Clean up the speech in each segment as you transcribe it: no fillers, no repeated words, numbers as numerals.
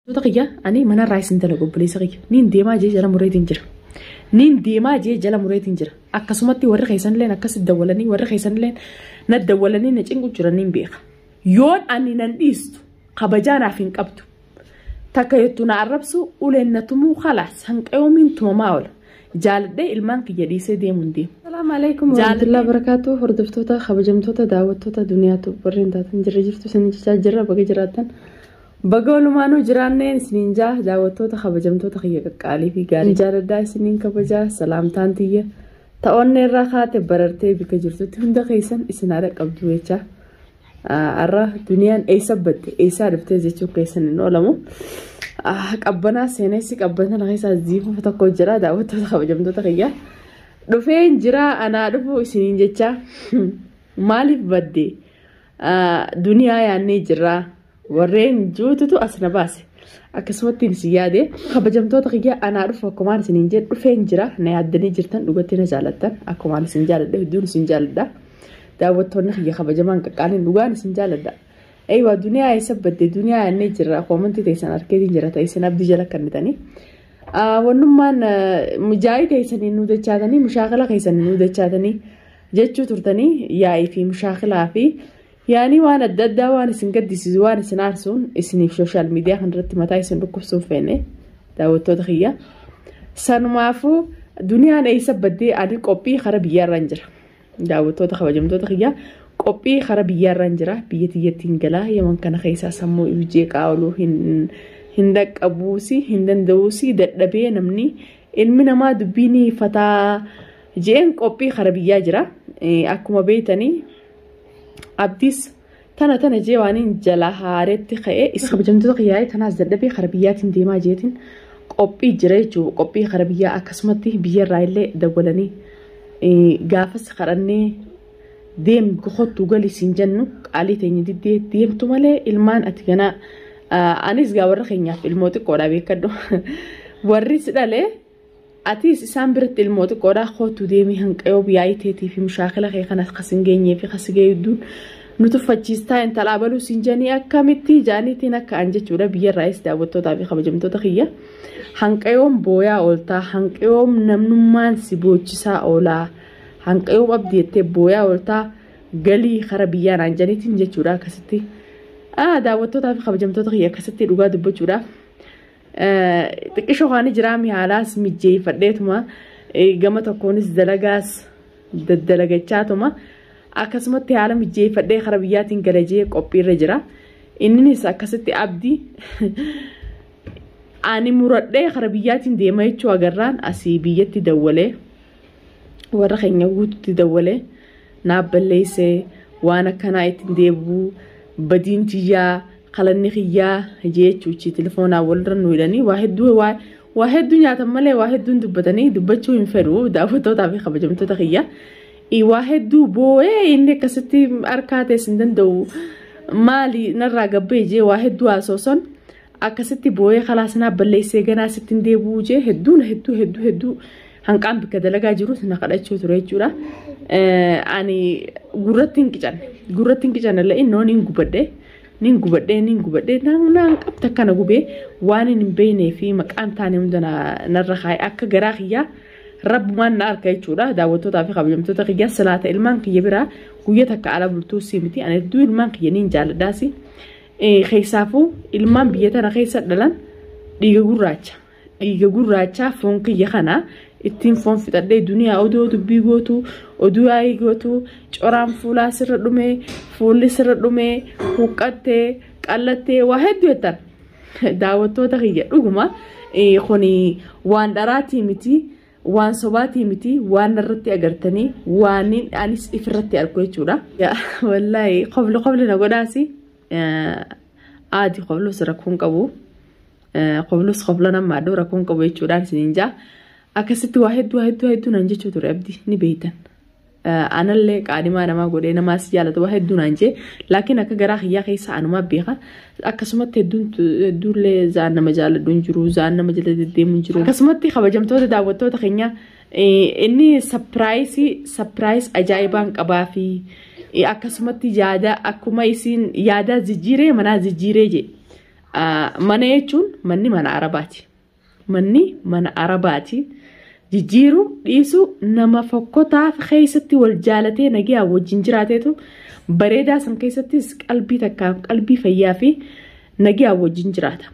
Toota kiyya ani manarraa isin dalagu obboleessa kiyya. Niin deemaa jee jala mureetiin jira. Niin deemaa jee jala mureetiin jira. Akkasumatti warri keessanilleen akkasitti dawwalanii warri keessanilleen na dawwalanii na cinqu jiran niin beeka. Yoon ani nan dhiistu kabajaa naaf hin qabdu. Takka jettu na arrabsu uleen na tumuu khalaas hanqayoomiin tumamaa oola. Jaaladhee ilmaan kiyya dhiisee deemu hin deemu. Salaamu alaikum warahmatullahi wabarakatuh. Hordoftoota kabajamtoota daawwattoota duniyaatu warreen taatan jirra jirtu isin jechaa jirra baga jiraattan. Baga walumaanuu jiraanneen isiniin jaa daawwattoota kabajamtoota kiyya qaqqaalii fi gaarii jaaladhaa isiniin kabajaa salaamtaan tiyya ta'oonni irraa kaate barartee bika jirtutti hunda keessan isin haadha qabdu jechaa. Har'a duniyaan eessa badde eessaa dhuftee jechuun keessan hin oolamu. Qabbanaa seenessi qabbana keessaa ziifuuf tokko jira daawwattoota kabajamtoota kiyya. Dhufeen jira anaa dhufu isiniin jecha maaliif badde duniyaa yaannee jirra warreen juututu as na baase. Akkasumatti isin yaade kabajamtoota kiyya anaa dhufu akkumaan isiniin jedhu dhufeen jira na yaaddanii jirtan dhugatti na jaalattan akkumaan isin jaaladha hedduun isin jaaladha. Daawwattoonni kiyya kabajamaan qaqqaaliin dhugaan isin jaaladha. Eeywaa duniyaa eessa badde duniyaa yaannee jirra koomantii teessan arkeetiin jira ta'e abdii jala kannitanii. Wannummaan mijaa'ii teessanii nu dachaatanii mushaakala keessanii nu dachaatanii jechuu turtanii yaa'ii fi mushaakilaa fi yaanii waan adda addaa waan isin gaddisiisu waan isin aarsuun isiniif sooshaal miidiyaa kanarratti mataa isin dhukkubsuun feene daawwattoota kiyya. Sanumaafuu duniyaan eessa baddee ani qophii kara biyyaarraan jira. Daawwattoota kabajamtoota kiyya qophii kara biyyaarraan jira. Biyya tiyyattiin galaa yaman kana keessaa sammuu jeeqaa ooluu hin dhaqqabuusi hin danda'uusi dadhabee namni ilmi namaa dubbii ni fataa je'een qophii kara biyyaa jira. Akkuma beeytanii abdiis tana tana jee waan jala haareetti ka'ee isa kabajamtoota kiyyaa'ee tanaas dadhabee kara biyyaatiin deemaa jeetiin qophii jira jechuudha. Qophii kara biyyaa akkasumatti biyyarraa illee dawwalanii gaafas kadhannee deem kottu gali siin jennu qaalii teenya diddee deemtu malee ilmaan ati ganaa anis gaa warra keenyaaf ilmoo xiqqoodha beekadhu. Warri si dhalee atis isaan biratti ilmoo xiqqoodha kottu deemii hanqayoo yaa'ii teetii fi mushaakila kee kanas kas hin geenyee fi kas geeyduun nu tuffachiistaa intala abaluu siin janii akkamitti jaaniitiin akka an jechuudha biyyarraayis daawwattootaa fi kabajamtoota kiyya. Hanqayoon booyaa ooltaa hanqayoon namnummaan si boochisaa oolaa hanqayoon abdii jettee booyaa ooltaa galii kara biyyaa naan janiitiin jechuudha akkasitti. Daawwattootaa fi kabajamtoota kiyya akkasitti dhugaa dubbachuudhaaf. Xiqqishoo kaanii jiraa mihaalaas mijeeffadheetuma gama tokkoonis dalagaas daddalagachaatuma akkasumatti haala mijeeffadhee kara biyyaatiin galajee qophiirra jira. Inninis akkasitti abdii ani muradhee kara biyyaatiin deema jechuu agarraan asii biyyatti dawwalee warra keenya guututti dawwalee naaf balleessee waan akkanaa ittiin deebi'uu badiin tiyyaa qalanni kiyyaa jechuuchi telefoonaa walirra nu hidhanii waa hedduu waa hedduu nyaatan malee waa hedduun dubbatanii dubbachuu hin fedhu daawwattootaa fi kabajamtoota kiyya. Waa hedduu boo'ee inni akkasitti harkaa ta'es hin danda'u maali narraa gabbee jee waa hedduu haasooson akkasitti boo'ee khalaas naa balleessee ganaa sitti hin deebi'uu jee hedduun hedduu hedduu hedduu hanqaan bikka dalagaa jirus na kadhachuu ture jechuudha. Ani gurratti hin qicanne gurratti hin qicanne illee innoo niin gubadhe niin gubadhe niin gubadhe naan qabta akkana gubee waan hin beeknee fi maqaan taane hunda narra kaa'e akka garaa kiyyaa rabbumaan na arka jechuudha. Daawwattootaa fi kabajamtoota kiyyaa salaata ilmaan kiyya biraa guyya takka ala bultuu si miti ani hedduu ilmaan kiyya niin jaalladhaasi. Keessaafuu ilmaan biyya tana keessa dhalan dhiiga gurraacha. Dhiiga gurraacha foon kiyya kana ittiin foon fixadhee duniyaa oduu dubbii gootu oduu yaa'ii gootu coraan fuulaa sirra dhume fuulli sirra dhume huqqattee qallattee waa hedduu jettan. Daawwattoota kiyya dhuguma kuni waan dharaatii miti waan sobaatii miti waan irratti agartanii waan anis ifirratti argu jechuudha. Wallaahi qobli qobli na godhaasi aadi qoblus rakkoon qabu qoblus qobla nama aduu rakkoon qabu jechuudhaan isiniin jaa. Akkasitti waa hedduu hedduu hedduu naan jechuu ture abdii ni beeytan. Anallee qaadimaa namaa godhee namaas jaalatu waa hedduu naan jee laakiin akka garaa kiyyaa keessa anumaa beeka akkasumatti hedduullee zaan nama jaaladhu hin jiru zaan nama jala deddeemu hin jiru. Akkasumatti kabajamtoota daawwattoota keenya inni sapiraayisii sapiraayis ajaa'ibaan qabaa fi akkasumatti yaada akkuma isiin yaada jijjiiree manaa jijjiiree jee. Mana jechuun manni mana Arabaati. Manni mana Arabaati. Jijjiiruu dhiisuu nama fokkotaa keessatti wal jaalatee nagaa wajjin jiraateetu bareedaa san keessattis qalbii takkaaf qalbii fayyaa fi nagaa wajjin jiraata.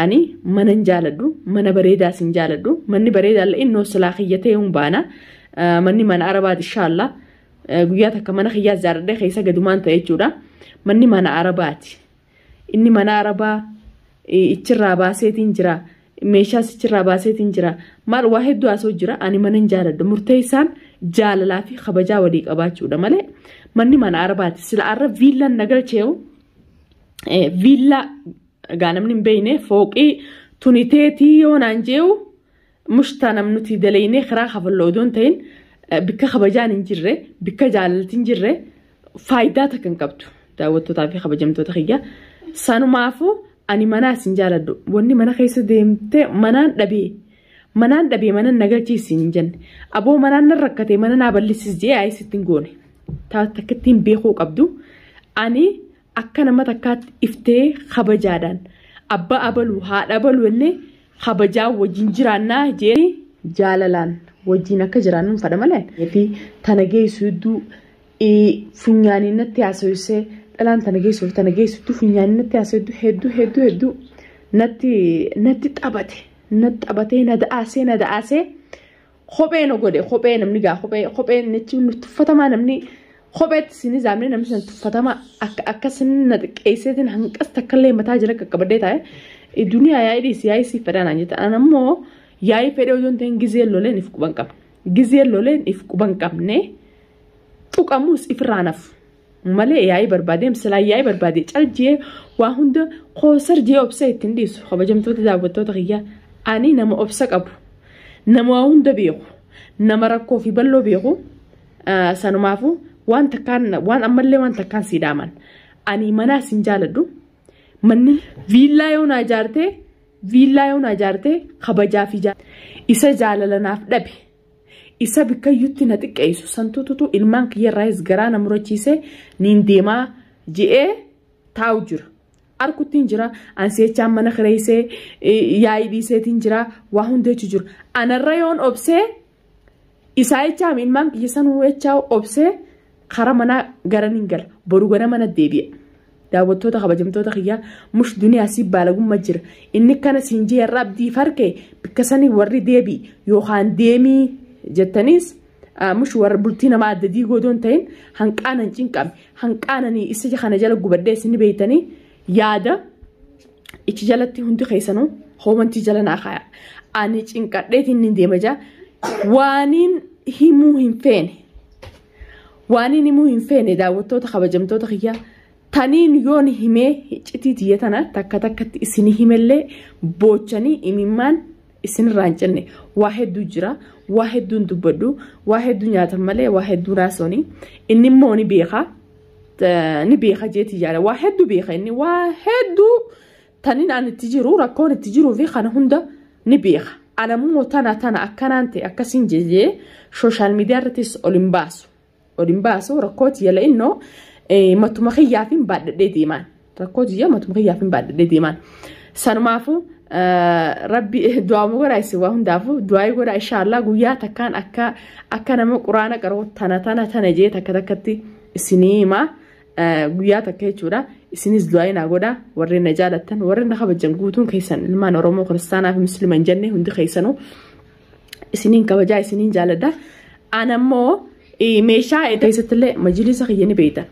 Ani mana hin jaaladhu, mana bareedaas hin jaaladhu. Manni bareedaa illee innoo silaa kiyyatee hin baana. Manni mana Arabaati inshaallaa. Guyyaa takka mana kiyyaas jaaladhee keessa gadumaan ta'e jechuudha. Manni mana Arabaati. Inni mana Arabaa ichirraa baaseetiin jira. Meeshaas ichirraa baaseetiin jira. Maal waa hedduu haasa'u jira. Ani mana hin jaaladhu. Murteessaan jaalalaa fi kabajaa walii qabaachuudha malee manni mana Arabaati. Sila arra viillaan na galcheewu viillaa gaa namni hin beekne fooqii tuniteetii yoo naan jeewu mushtaa namnuti dalaynee karaa kafalloo odoon ta'in bikka kabajaan hin jirre bikka jaalalti hin jirre faayidaa takka hin qabdu daawwattootaa fi kabajamtoota kiyya. Sanumaafuu ani manaas hin jaaladhu. Wanni mana keessa deemtee manaan dhabee manaan dhabee mana na galchiisi hin jenne. Aboo manaan nan rakkatee mana naa bal'isis jee yaa'ii sitti hin goone. Takkittiin beekuu qabdu. Ani akka nama takkaatti iftee kabajaadhaan abbaa abaluu haadha abaluu illee kabajaa wajjin jiraannaa jee jaalalaan wajjin akka jiraannu fadha malee. Fi tana geessu hedduu funyaaniin natti haasawissee dhalaan tana geessuuf tana geessutti funyaaniin natti haasawittu hedduu hedduu hedduu natti natti taphate natti taphatee na da'aasee na da'aasee kophee na godhe kophee namni gaa kophee kophee jechuun tuffatamaa namni kopheetti sin izaamne namni san tuffatamaa akka akkasin na xiqqeesseetiin hanqas takkallee mataa jala qaqqabadhee taa'e duniyaa yaa'ii dhiisi yaa'ii siif fedhaa naan jette an ammoo yaa'ii fedhee osoo hin ta'in gizeen loleen if quban qabne gizeen loleen if quban qabne tuqamuus ifirraa nafu malee yaa'ii barbaadee silaa yaa'ii barbaadee caljee waa hunda qoosar jee obsa ittiin dhiisu kabajamtoota daawwattoota kiyyaa ani nama obsa qabu nama waa hunda beeku nama rakkoo fi bal'oo beeku sanumaafuu waan takkaan waan ammallee waan takkaan sii dhaaman ani manaas hin jaaladhu manni viillaa yoo naa ijaarte viillaa yoo naa ijaarte kabajaa fi isa jaalala naaf dhabe isa bikkayyutti na xiqqeessu santuututu ilmaan kiyyarraayis garaa na murachiise niin deemaa je'ee taa'u jira. Arkuttiin jira anseechaan mana kireessee yaa'ii dhiiseetiin jira waa hunda jechu jira. Anarra yoon obsee isaa jechaa ilmaan kiyya sanuu jechaa obsee karaa manaa gara niin gala boru gara mana deebi'a. Daawwattoota kabajamtoota kiyyaa mush duniyaa si baalagummaa jira. Inni kana siin jee irraa abdii farkee bikka sanii warri deebii yookaan deemii jettaniis mush warra bultii nama adda diigoo doon ta'in hanqaanan cinqame hanqaananii isa kana jala gubadhee isin beeytanii yaada ichi jalatti hundi keessanuu hoomantii jala naa kaaya. Ani cinqadheetiin ni deema jaa waaniin himuu hin feene waaniin himuu hin feene daawwattoota kabajamtoota kiyyaa taniin yoon himee iccitii tiyya tana takka takkatti isin himellee boochanii imimmaan isinirraa hin cinne waa hedduu jira waa hedduun dubbadhu waa hedduu nyaatan malee waa hedduu naasoni inni immoo ni beeka ni beeka jeetii yaada waa hedduu beeka inni waa hedduu taniin ani itti jiru rakkoon itti jiruu fi kana hunda ni beeka ana immoo tana tana akkanaan ta'e akkasiin jejee sooshaal miidiyaa irrattis ol hin baasu ol hin baasu rakkoo tiyya la'innoo matuma kiyyaaf hin baadhadhee deemaan rakkoo tiyya matuma kiyyaaf hin baadhadhee deemaan sanumaafuu rabbi du'aa godhaa isin waa hundaafuu du'aa godhaa inshaallah guyyaa takkaan akka akka nama quraana qaroo tana tana tana jee takka takkatti isinii himaa guyyaa takka jechuudha isinis du'aa naa godhaa warreen na jaalattan warreen na kabajan guutuun keessan ilmaan Oromoo kiristaanaa fi musliima hin jenne hundi keessanuu isiniin kabajaa isiniin jaaladha. Ana immoo meeshaa keessattillee majlisa kiyya ni beektan.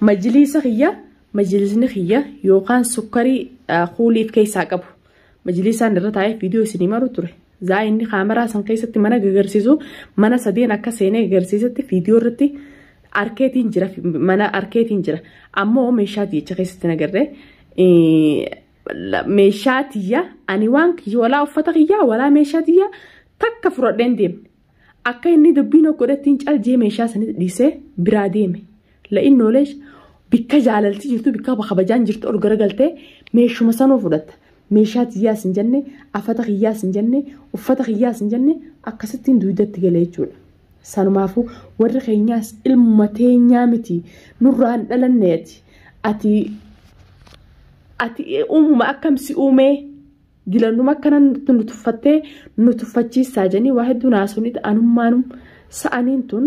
Majlisa kiyya majlisni kiyya yookaan sukkarii kuuliif keessaa qabu. Majlisaan irra taa'ee viidiyoo isinii maru ture. Zaa inni kaameraa san keessatti mana gagarsiisu mana sadeen akka seenee gagarsiisetti viidiyoo irratti arkeetiin jira mana arkeetiin jira. Ammoo meeshaa tiyyicha keessatti nagarree meeshaa tiyya ani waan kiyya walaa uffata kiyyaa walaa meeshaa tiyya takka fudhadheen deemne. Akka inni dubbiin godhattiin caljee meeshaa sanii dhiisee biraa deeme. La'innooleesh bikka jaalalti jirtu bikka kabajaan jirtu ol garagaltee meeshuma sanuu fudhatta. Meeshaa tiyyaas hin jenne afata kiyyaas hin jenne uffata kiyyaas hin jenne akkasittiin duudatti galee jechuudha. Sanumaafuu warri keenyaas ilma teenyaa miti nurraan dhalanneeti. Ati Ati uumuma akkam si uumee dilannuma akkana nu tuffattee nu tuffachiisaa jedhanii waa hedduu naasoniiti anummaanum sa'aniin tun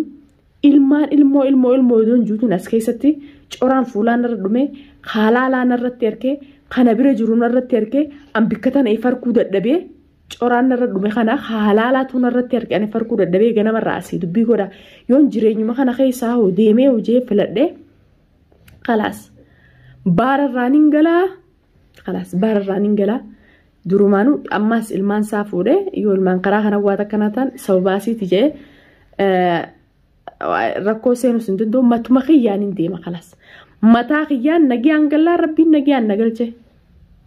ilmaan ilmoo ilmoo ilmoo idoon juutuun as keessatti coraan fuulaan irra dhume haalaalaan irratti ergee kana bira jiruun irratti ergee an bikka tana if arguu dadhabee coraan irra dhume kana haalaalaatuun irratti ergee an if arguu dadhabee ganamarraa asii dubbii godha yoon jireenyuma kana keessaa hoo deemee hojii filadhee khalaas baararraan hin galaa khalaas baararraan hin galaa durumaanuu ammaas ilmaan isaa fuudhee yoo ilmaan karaa kana waan akkanaa ta'an sababa asiiti jee rakkoo seenus hin danda'u matuma kiyyaan hin deema khalaas mataa kiyyaan nagiyaan galaa rabbiin nagiyaan na galche.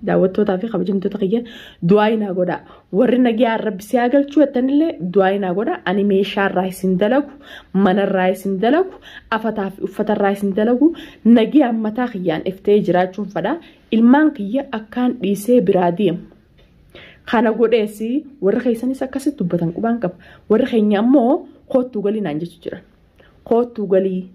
Daawwattootaa fi kabajamtoota kiyya du'aa naa godha. Warri nagiyaan rabbi si haa galchuu jettanillee du'aa naa godha. Ani meeshaarraa isin dalagu, manarraa isin dalagu, afataa fi uffatarraa isin dalagu nagiyaan mataa kiyyaan iftee jiraachuun fadha. Ilmaan kiyya akkaan dhiisee biraa deemu. Kana godhees warri keessanis akkasitti dubbatan qubaan qaba. Warri keenya ammoo koottuu galii naan jechuu jiran. Koottuu galii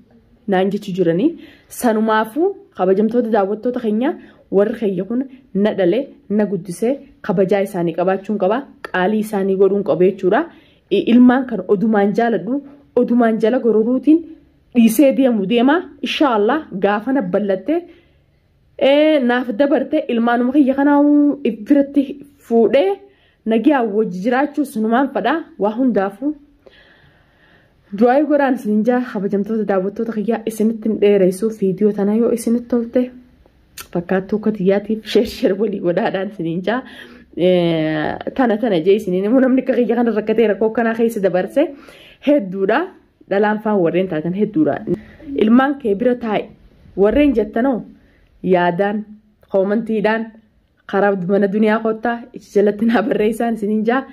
naan jechuu jiranii sanumaafuu kabajamtoota daawwattoota keenya warri keenya kun na dhale na guddisee kabajaa isaanii qabaachuun qaba qaalii isaanii godhuun qaba jechuudha. Ilmaan kan odumaan jaaladhu odumaan jala gororuutiin dhiisee deemu deema inshaallah gaafa na ballattee naaf dabarte ilmaanuma kiyya kanaa biratti fuudhee nagiyaa wajji jiraachuu sunumaan fadhaa waa hundaafuu. Du'aa godhaan isin jaa kabajamtoota daawwattoota kiyyaa isinitti hin dheeressu viidiyoo tana yoo isinitti tolte fakkaattuu akka xiyyaatiif sheer sheer walii godhaadhaan isiniin jaa tana tana jee isiniin immoo namni akka kiyya kana rakkatee rakkoo kanaa keessa dabarse hedduudha dhalaan faan warreen taatan hedduudha. Ilmaan kee bira taa'i warreen jettanoo yaadaan koomantiidhaan karaa mana duniyaa kottaa jalatti naa barreessaan isiniin jaa.